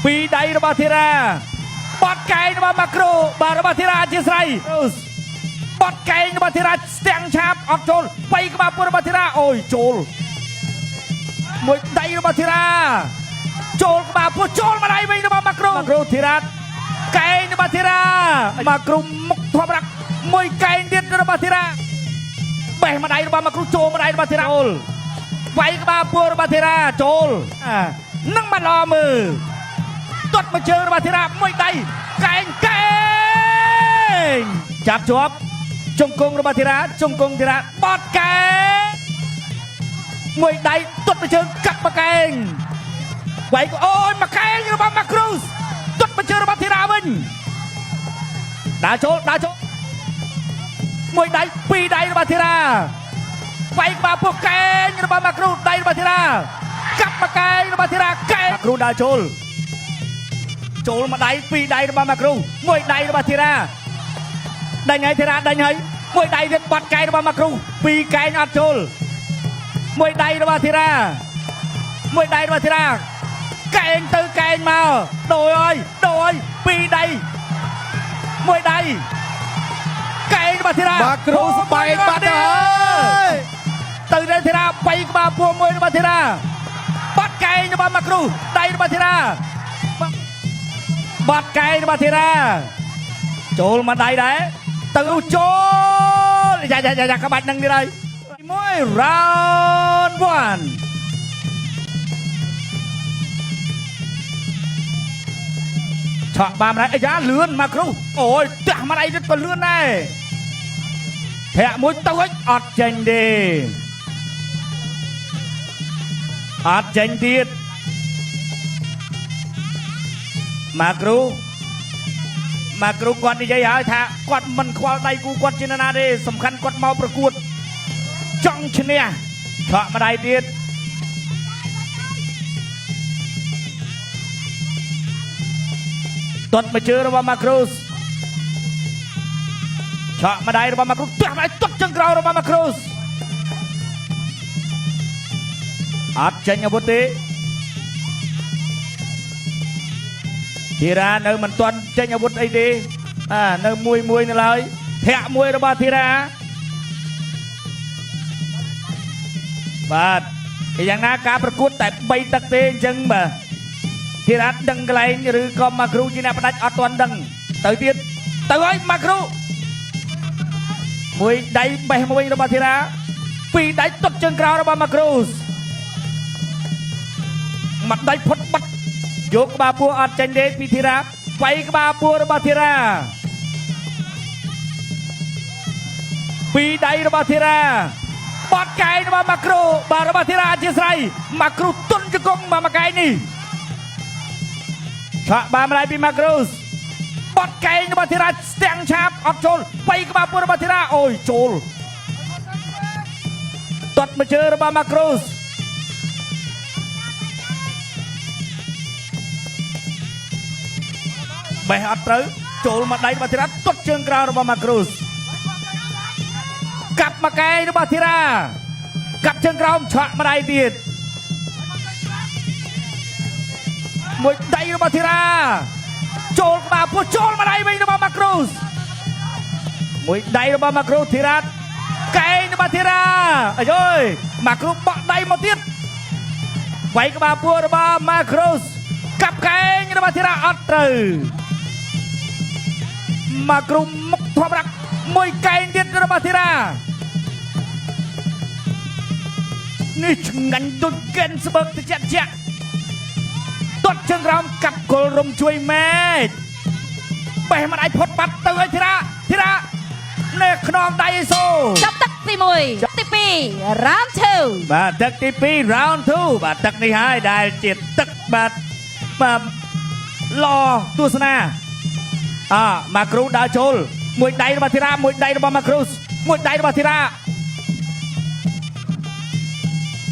ពីរដៃរបស់ធីរ៉ាបត់កែងរបស់ម៉ាក្រូបាទរបស់ធីរ៉ាអធិស្ឋានបត់កែងរបស់ធីរ៉ាស្ទាំងឆាបអត់ចូលបីក្បាលពោះរបស់ធីរ៉ាអូយចូលមួយដៃរបស់ធីរ៉ាចូលក្បាលពោះចូលម្ដាយវិញរបស់ម៉ាក្រូម៉ាក្រូធីរ៉ាកែងរបស់ធីរ៉ាម៉ាក្រូមុខធម្មតាមួយកែងទៀតរបស់ធីរ៉ាបេះម្ដាយរបស់ម៉ាក្រូចូលម្ដាយរបស់ធីរ៉ាចូលវាយក្បាលពោះរបស់ធីរ៉ាចូលអានឹងមិនល្អមើល ទាត់មកជើងរបស់ធីរ៉ាមួយដៃកែងកែងចាប់ជាប់ជង្គង់របស់ធីរ៉ាជង្គង់ធីរ៉ាបត់កែងមួយដៃទាត់មកជើងកាត់មកកែងវាយអូយមកកែងរបស់ម៉ាក្រូសទាត់មកជើងរបស់ធីរ៉ាវិញដើរចូលដើរចូលមួយដៃពីរដៃរបស់ធីរ៉ាវាយក្បាលពោះកែងរបស់ម៉ាក្រូសដៃរបស់ធីរ៉ាកាប់មកកែងរបស់ធីរ៉ាកែងម៉ាក្រូសដើរចូល ចូលមួយដៃពីរដៃរបស់ម៉ាគ្រូមួយដៃរបស់ធីរ៉ាដេញហើយធីរ៉ាដេញហើយមួយដៃទៀតបាត់កែងរបស់ម៉ាគ្រូពីរកែងអត់ចូលមួយដៃរបស់ធីរ៉ាមួយដៃរបស់ធីរ៉ាកែងទៅកែងមកដូរហើយដូរហើយពីរដៃមួយដៃកែងរបស់ធីរ៉ា បាទគ្រូស្បែកបាត់ទៅហើយ ទៅទៅធីរ៉ាបីក្បាលពោះមួយរបស់ធីរ៉ាបាត់កែងរបស់ម៉ាគ្រូដៃរបស់ធីរ៉ាបាត់កែងរបស់ធីរ៉ាចូលមកដៃដែរទៅចូលយ៉ាយ៉ាយ៉ាយ៉ាក្បាច់នឹងទៀតហើយមួយ round 1ឆក់បានម្ដាយអាយ៉ាលឿនមកគ្រូអូយទះម្ដាយទៀតក៏លឿនដែរធាក់មួយទៅឲ្យអត់ចេញទេអត់ចេញទៀតមកគ្រូមកគ្រូគាត់និយាយហើយថាគាត់មិនខ្វល់ដៃគូគាត់ជានរណាទេសំខាន់គាត់មកប្រកួតចង់ឈ្នះឆក់ម្ដាយទៀតទាត់មកជើងរបស់ម៉ាក្រូសឆក់ម្ដាយរបស់ម៉ាក្រូសទះម្ដាយទាត់ជើងក្រោយរបស់ម៉ាក្រូសអត់ចេញអាវុធទេធីរ៉ានៅមិនទាន់ចេញអាវុធអីទេអានៅមួយមួយនៅឡើយធាក់មួយរបស់ធីរ៉ាបាទឯយ៉ាងណាការប្រកួតតែ3ទឹកទេអញ្ចឹងបាទ ធីរ៉ាដឹងកន្លែងឬក៏ម៉ាគ្រូជាអ្នកផ្ដាច់អត់ទាន់ដឹងទៅទៀតទៅហើយម៉ាគ្រូមួយដៃបេះមួយរបស់ធីរ៉ាពីរដៃទុតជើងក្រោយរបស់ម៉ាគ្រូមួយដៃផុតបាត់យកក្បាលពោះអត់ចេញទេពីធីរ៉ាវាយក្បាលពោះរបស់ធីរ៉ាពីរដៃរបស់ធីរ៉ាបាត់កែងរបស់ម៉ាគ្រូបាទរបស់ធីរ៉ាអធិស្ឋានម៉ាគ្រូទុនជង្គង់មកមួយកែងនេះ ឆក់បានម្ដាយពីម៉ាក្រូសបាត់កែងរបស់ធីរ៉ាស្ទាំងឆាបអត់ចូលបីក្បាលពោះរបស់ធីរ៉ាអូយចូលទាត់មកជើងរបស់ម៉ាក្រូសបេះអត់ត្រូវចូលមកដៃរបស់ធីរ៉ាទាត់ជើងក្រៅរបស់ម៉ាក្រូសកាប់មកកែងរបស់ធីរ៉ាកាប់ជើងក្រោមឆក់ម្ដាយទៀត មួយដៃរបស់ធីរ៉ាចូលក្បាលពោះចូលម្ដាយវិញរបស់ម៉ាក្រូសមួយដៃរបស់ម៉ាក្រូសធីរ៉ាកែងរបស់ធីរ៉ាអាយយម៉ាក្រូសបក់ដៃមកទៀតវាយក្បាលពោះរបស់ម៉ាក្រូសកាប់កែងរបស់ធីរ៉ាអត់ត្រូវម៉ាក្រូសមុខធម្មតាមួយកែងទៀតរបស់ធីរ៉ានេះឆ្ងាញ់ដូចកែនស្បើកតិចតិច ទាត់ជើងក្រោមកាប់គល់រំជួយម៉ែកបេះមិនអាចផុតបាត់ទៅឲ្យធីរ៉ាធីរ៉ានៅខ្នងដៃអេសូ ចាប់ទឹកទី1ទី2 round 2 បាទទឹកទី2 round 2បាទទឹកនេះហើយដែលជាទឹកបាទបាទល្អទស្សនាអម៉ាគ្រូដើរចូលមួយដៃរបស់ធីរ៉ាមួយដៃរបស់ម៉ាគ្រូសមួយដៃរបស់ធីរ៉ា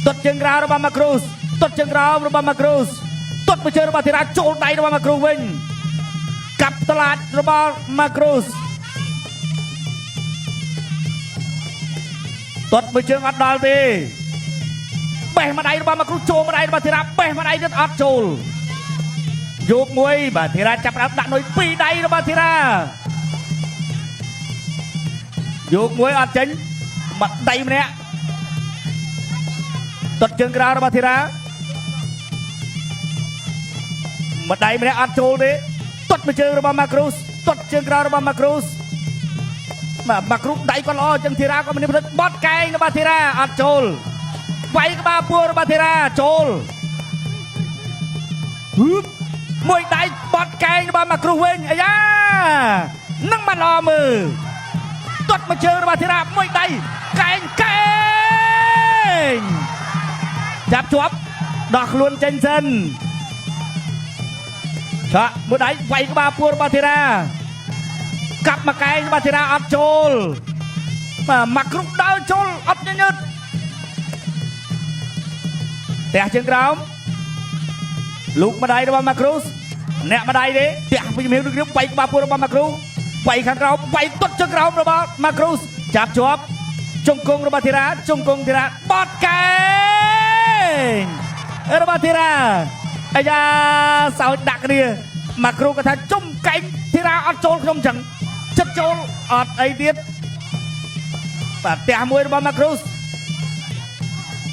ទាត់ជើងក្រោមរបស់ម៉ាគ្រូសទាត់ជើងក្រោមរបស់ម៉ាគ្រូសទាត់មួយជើងរបស់ធីរ៉ាចូលដៃរបស់ម៉ាគ្រូសវិញកាប់តឡាចរបស់ម៉ាគ្រូសទាត់មួយជើងអត់ដល់ទេបេះម្ដាយរបស់ម៉ាគ្រូសចូលម្ដាយរបស់ធីរ៉ាបេះម្ដាយទៀតអត់ចូល យកមួយបាទធីរ៉ាចាប់ផ្ដើមដាក់នុយពីរដៃរបស់ធីរ៉ាយកមួយអត់ចេញបាត់ដៃម្នាក់ទាត់ជើងក្រៅរបស់ធីរ៉ាមួយដៃម្នាក់អត់ចូលទេទាត់មួយជើងរបស់ម៉ាក្រូសទាត់ជើងក្រៅរបស់ម៉ាក្រូសបាទម៉ាក្រូសដៃគាត់ល្អអញ្ចឹងធីរ៉ាក៏មានផ្លិតបត់កែងរបស់ធីរ៉ាអត់ចូលវាយក្បាលពួររបស់ធីរ៉ាចូលហឺបមួយដៃបត់កែងរបស់ម៉ាក្រូសវិញអាយ៉ានឹងមិនល្អមើលទាត់មួយជើងរបស់ធីរ៉ាមួយដៃកែងកែងចាប់ជាប់ដោះខ្លួនចេញសិនឆាក់មួយដៃវាយក្បាលពួររបស់ធីរ៉ាកាប់មកកែងរបស់ធីរ៉ាអត់ចូលបាទម៉ាក្រូសដើរចូលអត់ញញើតផ្ទះជើងក្រោម លូកម្ដាយរបស់ម៉ាក្រូសអ្នកម្ដាយទេផ្ទះពីជំរាបដូចគ្នាបែកក្បាលពួររបស់ម៉ាក្រូសបែកខាងក្រោមបែកទុតជើងក្រោមរបស់ម៉ាក្រូសចាប់ជាប់ជង្គង់របស់ធីរ៉ាជង្គង់ធីរ៉ាបត់កែងរបស់ធីរ៉ាអាយ៉ាសោចដាក់គ្នាម៉ាក្រូក៏ថាជុំកែងធីរ៉ាអត់ចូលខ្ញុំចឹងចិត្តចូលអត់អីទៀតបាទផ្ទះមួយរបស់ម៉ាក្រូស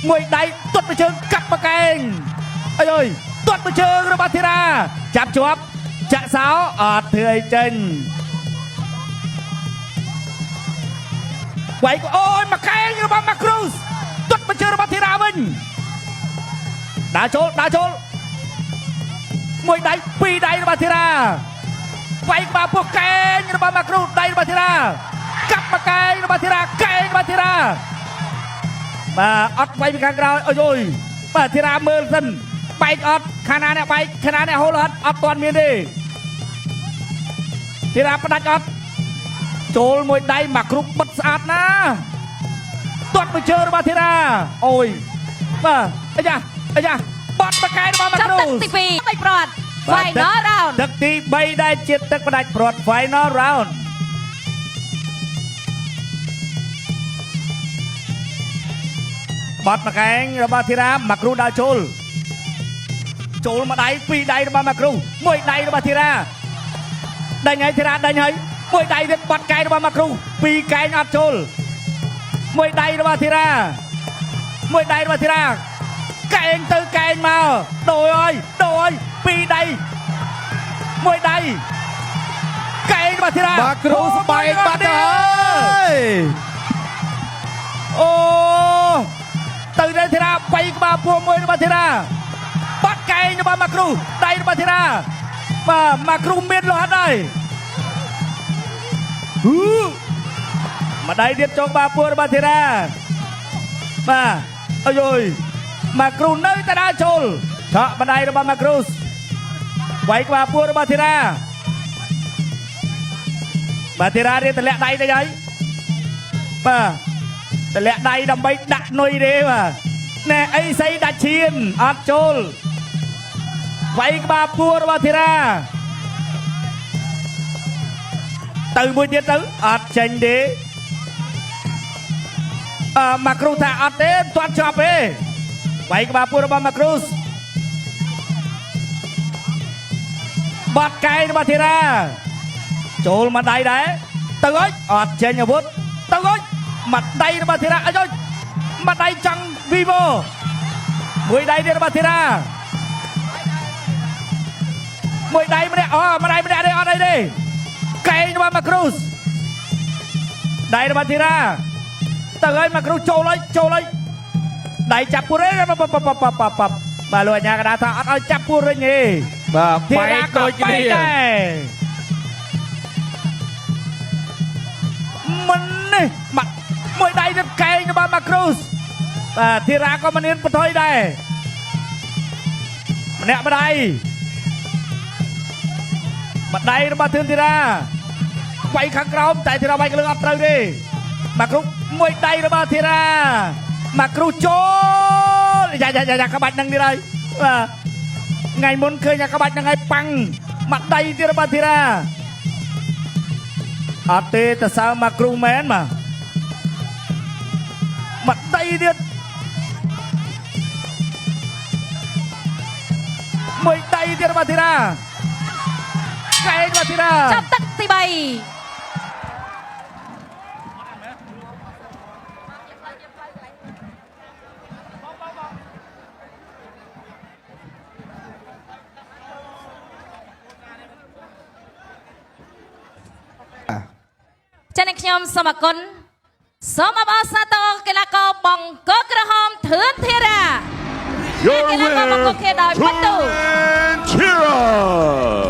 មួយដៃទាត់មួយជើងកាប់មកកែងអើយអើយទាត់មួយជើងរបស់ធីរ៉ាចាប់ជាប់ចាក់សោអត់ធ្វើអីចេញវាយក៏អូយមកកែងរបស់ម៉ាក្រូសទាត់មួយជើងរបស់ធីរ៉ាវិញដើរចូលដើរចូលមួយដៃពីរដៃរបស់ធីរ៉ាវាយក្បាលពោះកែងរបស់ម៉ាក្រូសដៃរបស់ធីរ៉ាកាប់មកកែងរបស់ធីរ៉ាកែងរបស់ធីរ៉ា បាទអត់វាយពីខាងក្រោយអូយអូយបាទធីរ៉ាមើលសិនបែកអត់ខាងណាអ្នកបែកខាងណាអ្នកហូលអត់អត់ទាន់មានទេធីរ៉ាផ្ដាច់អត់ចូលមួយដៃមកគ្រប់បិទស្អាតណាស់ទាត់មួយជើងរបស់ធីរ៉ាអូយបាទអាយ៉ាអាយ៉ាបាត់បកែរបស់មក ចាប់ គ្រូ ទឹកទី2បីព្រាត់ Final round ទឹកទី3ដែលជាទឹកផ្ដាច់ព្រាត់ Final round បាត់មកែងរបស់ធីរ៉ាមកគ្រូដើរចូលចូលមួយដៃពីរដៃរបស់មកគ្រូមួយដៃរបស់ធីរ៉ាដេញហើយធីរ៉ាដេញហើយមួយដៃទៀតបាត់កែងរបស់មកគ្រូពីរកែងអត់ចូលមួយដៃរបស់ធីរ៉ាមួយដៃរបស់ធីរ៉ាកែងទៅកែងមកដូរហើយដូរហើយពីរដៃមួយដៃកែងរបស់ធីរ៉ា បាទគ្រូស្បែកបាត់ទៅហើយ អូទៅទៅធីរ៉ាបីក្បាលពោះមួយរបស់ធីរ៉ាបាត់កែងរបស់ម៉ាគ្រូដៃរបស់ធីរ៉ាបាទម៉ាគ្រូមានលោហិតហើយហ៊ូមួយដៃទៀតចុងបាពោះរបស់ធីរ៉ាបាទអើយអើយម៉ាគ្រូនៅតែដើរចូលឆក់ម្ដាយរបស់ម៉ាគ្រូវាយក្បាលពោះរបស់ធីរ៉ាបាទធីរ៉ារៀនតម្លាក់ដៃទៅហើយបាទ តម្លាក់ដៃដើម្បីដាក់នុយទេបាទណែអីសីដាច់ឈាមអត់ចូលវាយក្បាលពួររបស់ធីរ៉ាទៅមួយទៀតទៅអត់ចេញទេអឺម៉ាគ្រូថាអត់ទេមិនទាន់ចប់ទេវាយក្បាលពួររបស់ម៉ាគ្រូសបាត់កែងរបស់ធីរ៉ាចូលមកដៃដែរទៅហើយអត់ចេញអាវុធទៅហើយ មួយដៃរបស់ធីរ៉ាអើយមួយដៃចង់វីវមួយដៃទៀតរបស់ធីរ៉ាមួយដៃម្នាក់អូមួយដៃម្នាក់ទេអត់អីទេកែងរបស់ម៉ាគ្រូសដៃរបស់ធីរ៉ាទៅហើយម៉ាគ្រូសចូលហើយចូលហើយដៃចាប់ពូរ៉េប៉បបបបបបាទលោកអញ្ញាកដាថាអត់ឲ្យចាប់ពូរិញទេ បាទ ធី បែ រ៉ា កដូច ក៏បែ គ្នា កដែរមិននេះបាត់មួយដៃទៀតកែងរបស់ម៉ាគ្រូសបាទធីរ៉ាក៏មិនមានបន្ថយដែរម្នាក់ម្ដាយម្ដាយរបស់ធឿនធីរ៉ាវាយខាងក្រោមតែធីរ៉ាវាយកលើអត់ត្រូវទេម៉ាគ្រូសមួយដៃរបស់ធីរ៉ាម៉ាគ្រូសចូលយ៉ាយ៉ាយ៉ាយ៉ាក្បាច់នឹងទៀតហើយបាទថ្ងៃមុនឃើញអាក្បាច់នឹងហើយប៉ាំងមួយដៃទៀតរបស់ធីរ៉ាអត់ទេតសើម៉ាគ្រូមែនបាទមួយដៃទៀត មួយដៃទៀតរបស់ធីរ៉ាកែងរបស់ធីរ៉ា ចាប់ទឹកទី3ចា៎អ្នកខ្ញុំសូមអរគុណសូមអបអរសាទរកីឡាករបង្គោលក្រហមធឿនធីរ៉ា Your កីឡាករបង្គោល winner, ខៀវដោយពិន្ទុ Chira.